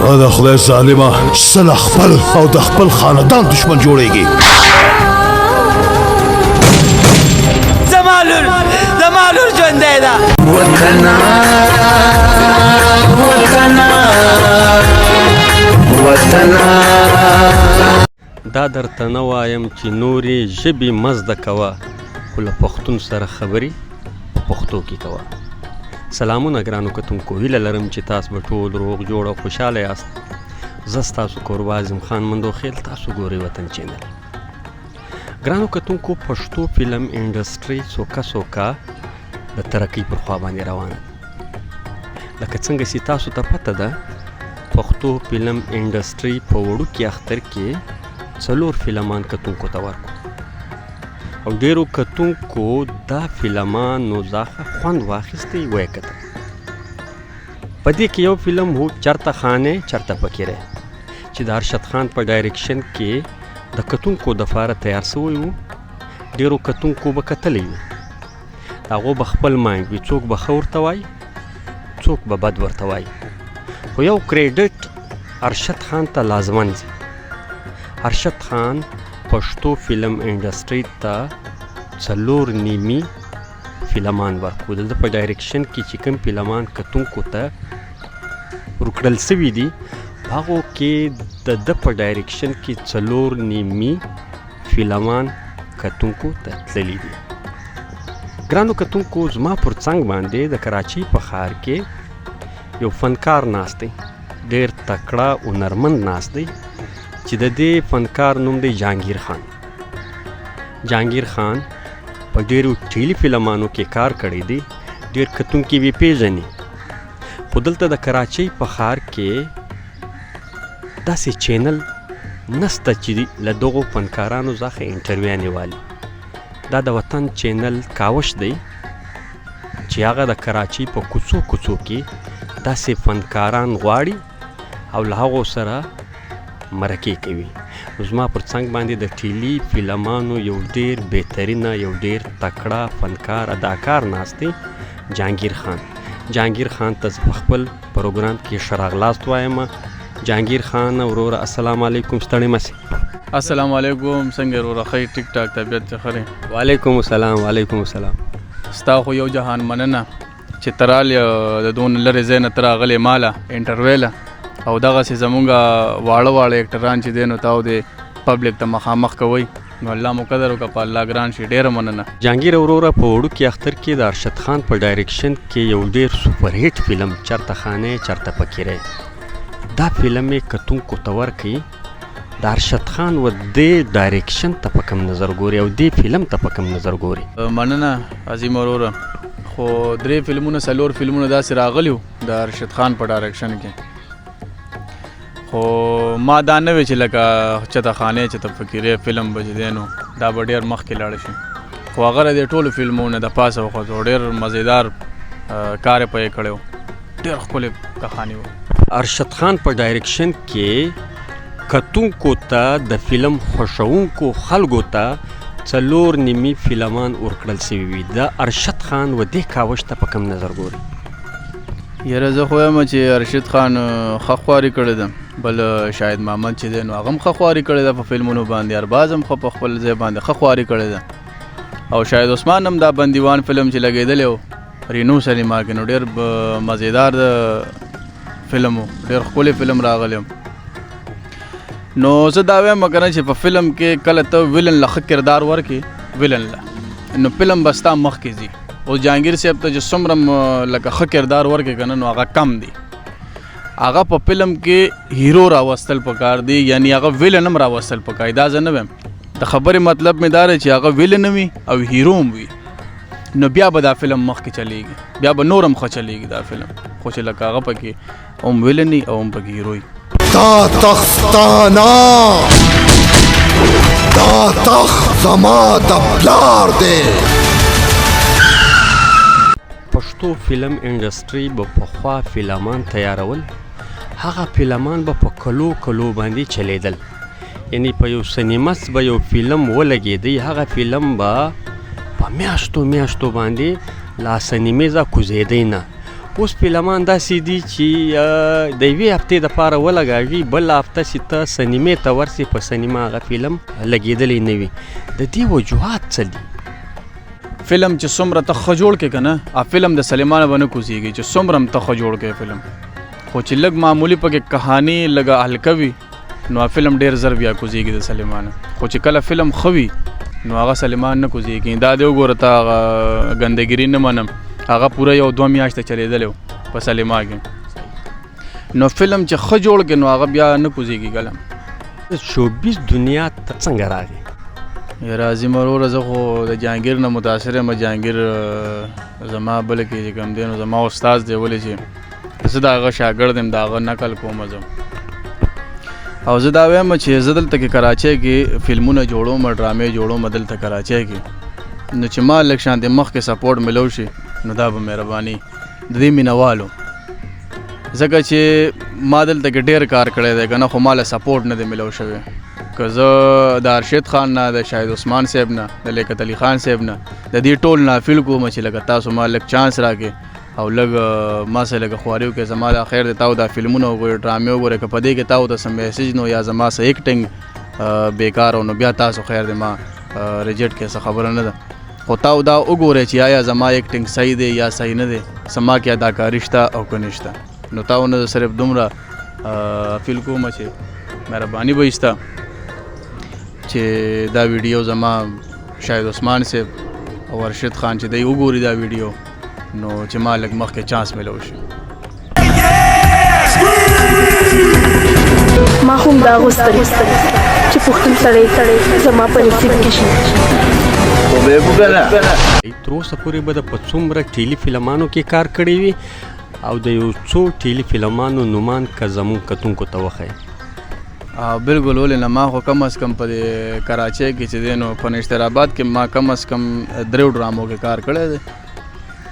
او د خدای ظالمه، څه له خپل او د خپل خاندان دشمن جوړېږي. زما لور، زما لور ژوندی ده. وطنا وطنا وطنا. دا درته نه وایم چې نورې ژبې مه زده کوه، خو له پښتون سره خبرې په پښتو کې کوه. سلامونه ګرانو کتونکو، هیله لرم چې تاسو به ټول روغ جوړ او خوشحاله یاست. زه ستاسو کوربه عظیم خان مندوخیل، تاسو ګورئ وطن چینل. ګرانو کتونکو، پښتو فلم انډسټري سوکه سوکه د ترقۍ پر خوا باندې روانه ده. لکه څنګه چې تاسو ته پته ده، پښتو فلم انډسټري په وړوکي اختر کې څلور فلمان کتونکو ته ورکو او ډیرو کتونکو دا فلمانو ځخه خوند واخیستی، ویې کتل. په دې کې یو فلم هو چرته خانه چرته پکیره، چې د ارشد خان په ډایرکشن کې د کتونکو دپاره تیار سوی وو. ډیرو کتونکو به کتلی وي، د هغو به خپل مایند وي، څوک به ښه ورته وایي، څوک به بد ورته وایي، خو یو کریډټ ارشد خان ته لازمن ځي. ارشد خان پښتو فلم انډسټري ته څلور نیمي فلمان ورکړو. د ده په ډایرکشن کې چې کوم فلمان کتونکو ته ورکړل سوي دي، په هغو کې د ده په ډایرکشن کې څلور نیمي فلمان کتونکو ته تللي دي. ګرانو کتونکو، زما پر څنګ باندې د کراچۍ په ښار کې یو فنکار ناست دی، ډیر تکړه هنرمند ناست دی، چې د دې فنکار نوم دی جهانګیر خان. جهانګیر خان په ډیرو ټیلي فلمانو کې کار کړی دی، ډیر کتونکي یې پیژني، خو دلته د کراچۍ په ښار کې داسې چینل نسته چې له دغو فنکارانو څخه انټرویوانې والي. دا د وطن چینل کاوش دی چې هغه د کراچۍ په کوڅو کوڅو کې داسې فنکاران غواړي او له هغو سره مرکې کوي. نو زما پر څنګ باندې د ټیلي فلمانو یو ډیر بهترینه، یو ډیر تکړه فنکار اداکار ناست دی، جهانګیر خان. جهانګیر خان ته زه په خپل پروګرام کې ښه راغلاست وایم. جهانګیر خان وروره، السلام علیکم، ستړی مه سې. السلام علیکم، څنګه وروره؟ ښه، ټیک ټاک، طبیعت دې ښه دی؟ وعلیکم السلام، وعلیکم السلام. ستا خو یو جهان مننه چې ته رالې، د دونه لرې ځای نه ته راغلې ماله انټرویو له، او دغسې زمونږ واړه واړه اکټران چې دی نو تاو دې پبلک ته مخامخ کوئ، نو الله مو قدر وکړه، په الله ګران شي، ډېره مننه. جهانګیر وروره، په وړوکي اختر کې د ارشد خان په ډایرکشن کې یو ډیر سپر هیټ فلم چرته خانه چرته پکیره، دا فلم یې کتونکو ته ورکړي. د ارشد خان و دې ډایرکشن ته په کوم نظر ګوري او دې فلم ته په کوم نظر ګوري؟ مننه عظیم وروره، خو درې فلمونه، څلور فلمونه داسې راغلي وو د ارشد خان په ډایرکشن کې، خو ما دا نه وی چې لکه چته خانه چته فقیرې فلم به چې دی نو دا به ډېر مخکې لاړ شي، خو هغه د ټولو فلمونو د پاسه وخوځو، ډېر مزیدار کار یې پرې کړی و، ډېر ښکلې کهاني وه. ارشد خان په ډایرکشن کې کتونکو ته، د فلم خوښوونکو خلکو ته څلور نیمي فلمان ورکړل سوي وي. د ارشد خان و دې کاوش ته په کوم نظر ګوري؟ یاره، زه خو وایم چې ارشد خان ښه خواري کړې ده. بل شاهد محمد چې دی نو هغه هم ښه خواري کړې ده په فلمونو باندې، ارباز هم ښه په خپل ځای باندې ښه خواري کړې ده، او شاهد عثمان هم دا بندیوان فلم چې لګېدلی و رینو سینما کې نو ډېر مزیدار فلم و، ډېر ښکلی فلم راغلی و. نو زه دا وایم که نه چې په فلم کې کله ته ویلن له ښه کردار ورکې ویلن له، نو فلم به ستا مخکې ځي. اوس جهانګیر صاحب ته چې څومره لکه ښه کردار ورکې که نه نو هغه کم دی، هغه په فلم کې هیرو راوستل پکار دی، یعنی هغه ویلن هم راوستل پکار دی. دا زه نه وایم، د خبرې مطلب مې دا دی چې هغه ویلن وي او هیرو هم وي، نو بیا به دا فلم مخکې چلیږي، بیا به نور هم ښه چلیږي دا فلم. خو چې لکه هغه پکې هم ویلن وي او هم پکې هیرو وي. دا تخت ستا نه، دا تخت زما د پلار دی. پښتو فلم انډسټري به پخوا فلمان تیارول، هغه فلمان به په کلو کلو باندې چلیدل، یعنی په یو سینماس به یو فلم ولګېدی، هغه فلم به په میاشتو میاشتو باندې لا سینمې ځا کوزېدی نه. اوس فلمان داسې دي چې د یوې هفتې دپاره ولګوي، بله هفته چې ته سینمې ته ورسې په سینما هغه فلم لګېدلی نه وي. د دې وجوهات څه دي؟ فلم چې څومره ته ښه جوړ کړې که نه، فلم د سلیما نه به نه کوزېږي چې څومره هم ته ښه جوړ کړې فلم، خو چې لږ معمولي پکې کهاني لږه هلکه وي نو فلم ډېر زر بیا کوزېږي د سلیما نه. خو چې کله فلم ښه وي نو هغه سلیما نه کوزېږي. دا دی وګوره ته هغه ګندګیري نه منم، هغه پوره یو دوه میاشتې چلېدلی و په سلیما کې. نو فلم چې ښه جوړ کړې نو هغه بیا نه کوزېږي. کله شوبیز دنیا ته څنګه راغی؟ یاره عظیم وروره، زه خو د جهانګیر نه متاثر یم. جهانګیر زما بل کې چې کوم دی نو زما استاد دی، ولې چې زه د هغه شاګرد یم، د هغه نقل کوم زه. او زه دا وایم چې زه دلته کې کراچۍ کې فلمونه جوړوم، ډرامې جوړوم دلته کراچۍ کې، نو چې ما لږ شان د مخکې سپورټ میلو شي نو دا به مهرباني د دې مینهوالو، ځکه چې ما دلته کې ډېر کار کړی دی که نه، خو ما له سپورټ نه دی میلو شوی. که زه د ارشد خان نه، د شاهد عثمان صاحب نه، د لیاقت علي خان صاحب نه، د دې ټول نه اپیل کوم چې لکه تاسو ما لږ چانس راکړئ او لږ ما سره لږ خواري وکړئ، زما دا خیر دی، تاسو دا فلمونه وګورئ، ډرامې وګورئ، که په دې کې تاسو ته څه میسج نو یا زما څه اکټینګ بیکار و نو بیا تاسو خیر دی ما ریجیکټ کړئ، څه خبره نه ده. خو تاسو دا وګورئ چې آیا زما اکټینګ صحیح دی یا صحیح نه دی، زما کې اداکاري شته او که نشته. نو تاسو نه صرف دومره اپیل کوم چې مهرباني به وي چې دا ویډیو زما شاهد عثمان صاحب او ارشد خان چې دی وګوري دا ویډیو، نو چې ما لږ مخکې چانس میلو شي. ما هم دا غوښتل چې پښتون سړی زما په نصیب کې شي. تر اوسه پورې به د په څومره ټیلي فلمانو کې کار کړی وي او د یو څو ټیلي فلمانو نومان که زموږ کتونکو ته وښایي؟ بالکل، ولې نه، ما خو کم از کم په دې کراچۍ کې چې دی نو په نشتر آباد کې ما کم از کم دریو ډرامو کې کار کړی دی.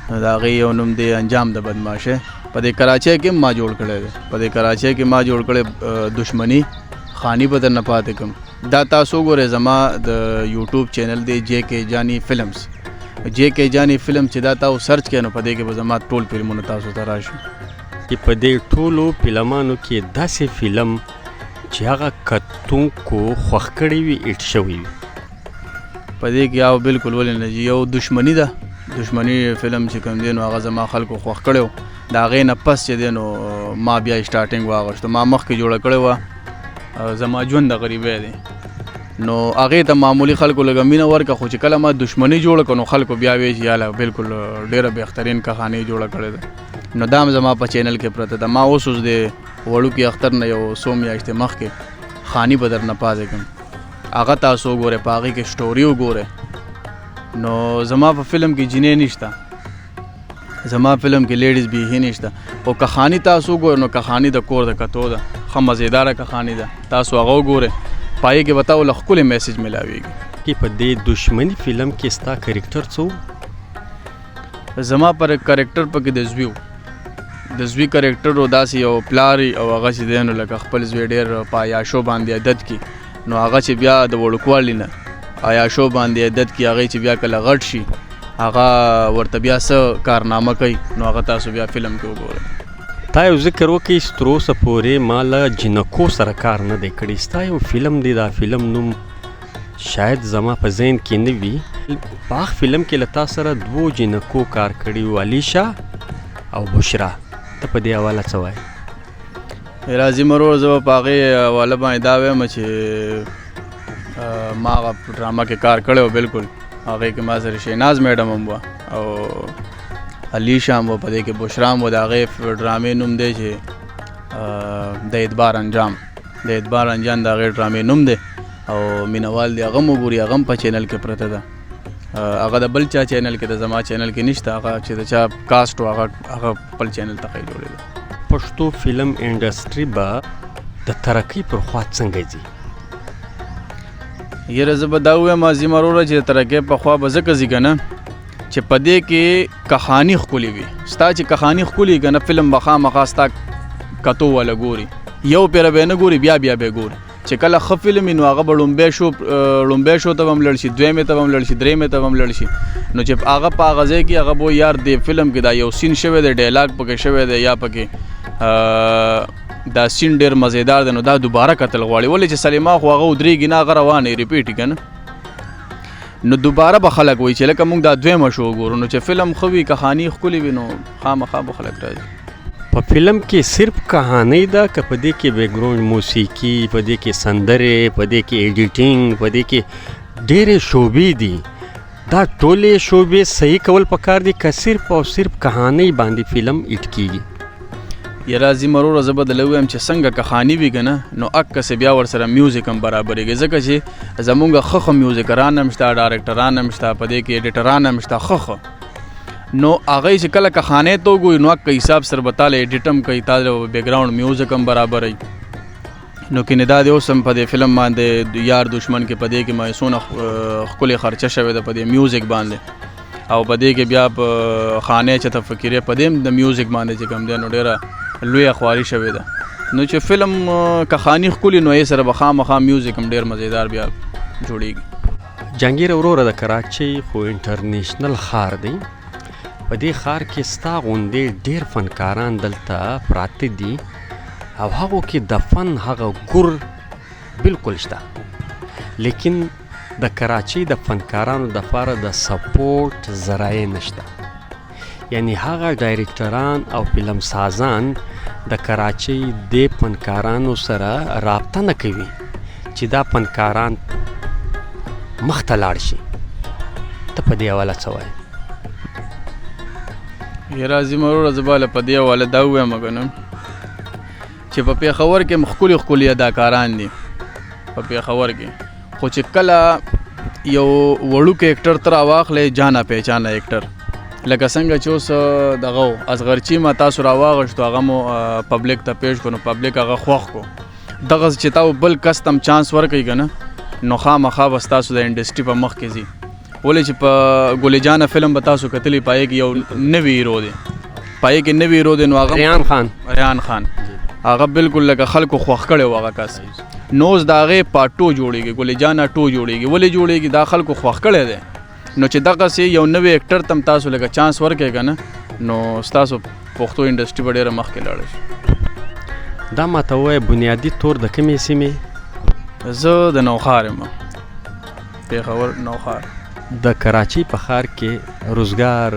د هغې یو نوم دی انجام د بدماشۍ، په دې کراچۍ کې ما جوړ کړی دی، په دې کراچۍ کې ما جوړ کړی دشمني خاني به درنه پاتې کړم. دا تاسو وګورئ زما د یوټیوب چینل دی جے کې جانی فلمز، جے کې جانی فلم چې دا تاسو سرچ کړئ نو په دې کې به زما ټول فلمونه تاسو ته راشي. چې په دې ټولو فلمانو کې داسې فلم چې هغه کتونکو خوښ کړی وي، هیټ شوی وي؟ په دې کې یو بالکل ولې نه، یو دشمني ده، دشمني فلم چې کوم دی نو هغه زما خلکو خوښ کړی و. د هغې نه پس چې دی نو ما بیا سټارټینګ واغوښته، ما مخکې جوړه کړې وه زما ژوند د غریبۍ دی، نو هغې ته معمولي خلکو لږه مینه ورکړه. خو چې کله ما دشمني جوړه کړه نو خلکو بیا ویې چې یاله بالکل ډېره بهترین کهاني جوړه کړې ده. نو دا هم زما په چینل کې پرته ده. ما اوس اوس د وړوکي اختر نه یو څو میاشتې مخکې خاني به درنه پاتې کړم، هغه تاسو وګورئ، په هغې کې سټوري وګورئ. نو زما په فلم کې جینۍ نشته، زما فلم کې لیډیز بیخي نشته، خو کهاني تاسو وګورئ نو کهاني د کور د کتو ده، ښه مزیداره کهاني ده، تاسو هغه وګورئ، په هغې کې به تاسو له ښکلی میسج میلاویږي. کې په دې دشمني فلم کې ستا کرکټر څه و؟ زما پر کرکټر پکې د زوی و، د زوی کرکټر و، داسې یو پلار او هغه چې دی نو لکه خپل زوی ډېر په عیاشو باندې عادت کړي، نو هغه چې بیا د وړوکوالي نه عیاشو باندې عادت کړي، هغې چې بیا کله غټ شي هغه ورته بیا څه کارنامه کوي، نو هغه تاسو بیا فلم کې وګورئ. تا یو ذکر وکړي چې تر اوسه پورې ما له جینکو سره کار نه دی کړی، ستا یو فلم دی، دا فلم نوم شاید زما په ذهن کې نه وي، په هغه فلم کې له تا سره دوو جینکو کار کړی و، علیشا او بشرا، ته په دې حواله څه وایې؟ راځي مرور، زه به په هغې حواله باندې دا وایم چې ما هغه ډرامه کې کار کړی و، بالکل هغې کې ما سره شهناز میډم هم وه او علیشا هم وه، په دې کې بشرا هم وه. د هغې ډرامې نوم دی چې د اعتبار انجام، د اعتبار انجام د هغې ډرامې نوم دی، او مینهوال دې هغه هم وګوري، هغه هم په چینل کې پرته ده. هغه د بل چا چینل کې ده، زما چینل کې نشته، هغه چې د چا کاسټ و هغه خپل چینل ته ښه جوړېده. پښتو فلم انډسټري به د ترقۍ پر خوا څنګه ځي؟ یاره زه به دا ووایم عظیم وروره چې د ترقۍ په خوا به ځکه ځي که نه چې په دې کې کهاني ښکلې وي، ستا چې کهاني ښکلې که نه فلم به خامخا ستا کتو واله ګوري، یو پېره به یې نه ګوري، بیا بیا به یې ګوري. چې کله ښه فلم وي نو هغه به ړومبی شو، ړومبی شو ته به هم لړ شي، دویمې ته به هم لړ شي، درېیمې ته به هم لړ شي. نو چې هغه په هغه ځای کې هغه به وایي یار دې فلم کې دا یو سین شوی دی، ډایلاګ پکې شوی دی، یا پکې دا سین ډېر مزیدار دی، نو دا دوباره کتل غواړي. ولې چې سلیما خو هغه ودرېږي نه، هغه روانه وي، ریپیټ که نه، نو دوباره به خلک وایي چې لکه موږ دا دویمه شو وګورو. نو چې فلم ښه وي، کهاني ښکلې وي، نو خامخا به خلک راځي. په فلم کې صرف کهانۍ ده که په دې کې بیکګراوند موسیقي، په دې کې سندرې، په دې کې ایډیټینګ، په دې کې ډېرې شعبې دي، دا ټولې شعبې صحیح کول پکار دي که صرف او صرف کهانۍ باندې فلم ایډ کیږي؟ یاره عظیم وروره، زه به درله ووایم چې څنګه کهاني وي که نه، نو هکسې بیا ورسره میوزیک هم برابرېږي، ځکه چې زمونږ ښه ښه میوزیکران هم شته، ډایرکټران هم شته، په دې کې ایډیټران هم شته ښه ښه. نو هغه چې کله کهانۍ ته وګوري نو هکه حساب سره به تاله ایډیټ هم کوي، تاله به بیکګراونډ میوزیک هم برابروي. نو کینې دا دی اوس هم په دې فلم باندې یار دشمن کې په دې کې ما څونه ښکلې خرچه شوې ده په دې میوزیک باندې، او په دې کې بیا په خانې چې ته فکرې په دې هم د میوزیک باندې چې کوم دی نو ډېره لویه خواري شوې ده. نو چې فلم کهاني ښکلي نو یې سره به خامخا میوزیک هم ډېر مزیدار بیا جوړېږي. جهانګیر وروره، د کراچۍ خو انټرنیشنل ښار دی، په دې ښار کې ستا غوندې ډېر فنکاران دلته پراته دي او هغو کې د فن هغه ګور بالکل شته، لیکن د کراچۍ د فنکارانو دپاره د سپورټ ذرایع نشته. یعنی هغه ډایرکټران او فلم سازان د کراچۍ د فنکارانو سره رابطه نه کوي چې دا فنکاران مخته لاړ شي. ته په دې حواله څه وایې؟ یاره عظیم وروره، زه به له په دې حواله دا ووایم که نه چې په پېښور کې هم ښکلي ښکلي اداکاران دي په پېښور کې، خو چې کله یو وړوکی اکټر ته راواخلې، جانا پهچانه اکټر، لکه څنګه چې اوس دغه و اصغر چیمه تاسو راواغښتو، هغه مو پبلک ته پیش کړو، نو پبلک هغه خوښ کړو. دغه چې تا بل کس ته هم چانس ورکوي که نه، نو خامخا به ستاسو د انډسټري په مخ کې ځي. ولې چې په ګل جانه فلم به تاسو کتلی، په هغې کې یو نوی هیرو دی، په هغې کې نوی هیرو دی، نو هغه ریان خان، ریان خان هغه بالکل لکه خلکو خوښ کړی و هغه کس. نو اوس د هغې پارټ 2 جوړېږي، ګل جانه 2 جوړېږي. ولې جوړېږي؟ دا خلکو خوښ کړی دی. نو چې دغسې یو نوی اکټر ته هم تاسو لکه چانس ورکړئ که نه، نو ستاسو پښتو انډسټري به ډېره مخکې لاړه شي. دا ما ته ووایه بنیادي تور د کومې سیمې؟ زه د نوښار یم، پېښور نوښار. د کراچۍ په ښار کې روزګار،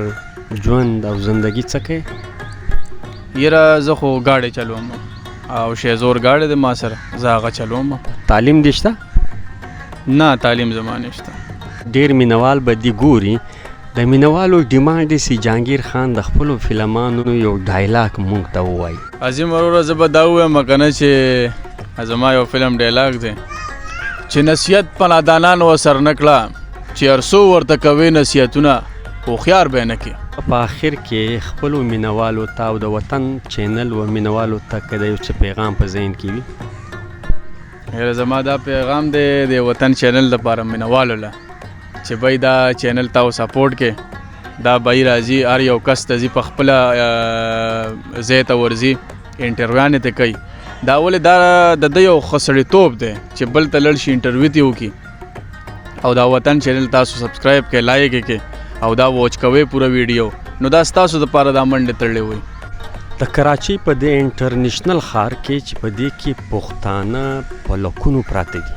ژوند او زندگی څه کوې؟ یاره زه خو ګاډی چلوم او شیزور ګاډی دی ما سره، زه هغه چلوم. تعلیم دې شته؟ نه، تعلیم زما نشته. ډېر مینوال به دې ګوري، د مینوالو ډیمانډ دی چې جهانګیر خان د خپلو فلمانو یو ډایلاګ مونږ ته ووایي. عظیم وروره، زه به دا ووایم که نه چې زما یو فلم ډایلاګ دی چې نصیحت په نادانانو اثر نه کړه، چې هر څو ورته کوې نصیحتونه هوښیار به یې نه کړې. په آخر کې خپلو مینوالو ته او د وطن چینل و مینوالو ته که د یو څه پیغام په ذهن کې وي. یاره زما دا پیغام دی د وطن چینل دپاره مینوالو له چې بای دا چینل تاسو سپورټ کړئ، دا بای راځي هر یو کس ته ځي په خپله ځای ته ورځي، انټرویوانې ته کوي. دا ولې دا د ده یو ښه سړیتوب دی چې بل ته لړ شي انټرویو ته وکړي. او دا وطن چینل تاسو سبسکرایب کړئ، لایک یې کړئ او دا واچ کوئ پوره ویډیو، نو دا ستاسو دپاره دا منډې تړلې وي. د کراچۍ په دې انټرنیشنل ښار کې چې په دې کې پښتانه په لکونو پراته دي،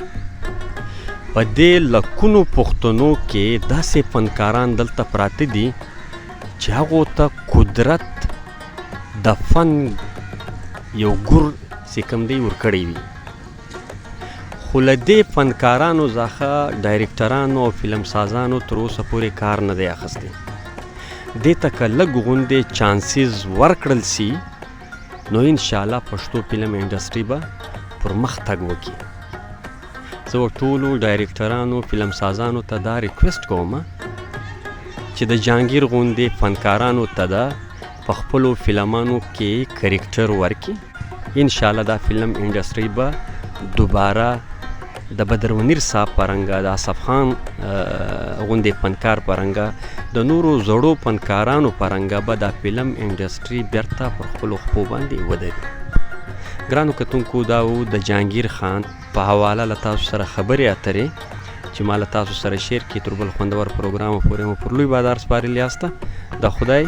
په دې لکونو پښتنو کې داسې فنکاران دلته پراته دي چې هغو ته قدرت د فن یو ګور چې کوم دی ورکړی وي، خو له دې فنکارانو څخه ډایرکټرانو او فلم سازانو تر اوسه پورې کار نه دی اخیستی. دې ته که لږ غوندې چانسز ورکړل سي نو انشاءالله پښتو فلم انډسټري به پر مخ تګ وکړي. زه ټولو ډایرکټرانو فلم سازانو ته دا ریکویسټ کوم چې د جهانګیر غوندې فنکارانو ته ده په خپلو فلمانو کې کرکټر ورکړي. انشاءالله دا فلم انډسټري به دوباره د بدر منیر صاحب په رنګه، د اصف خان غوندې فنکار په رنګه، د نورو زړو فنکارانو په رنګه به دا فلم انډسټري بیرته پر خپلو خپو باندې ودري. ګرانو کتونکو، دا و د جهانګیر خان په حواله له تاسو سره خبرې اترې چې ما له تاسو سره شیر کړې. تر بل خوندور پروګرام پورې مو پر لوی بازار سپارلي یاست. د خدای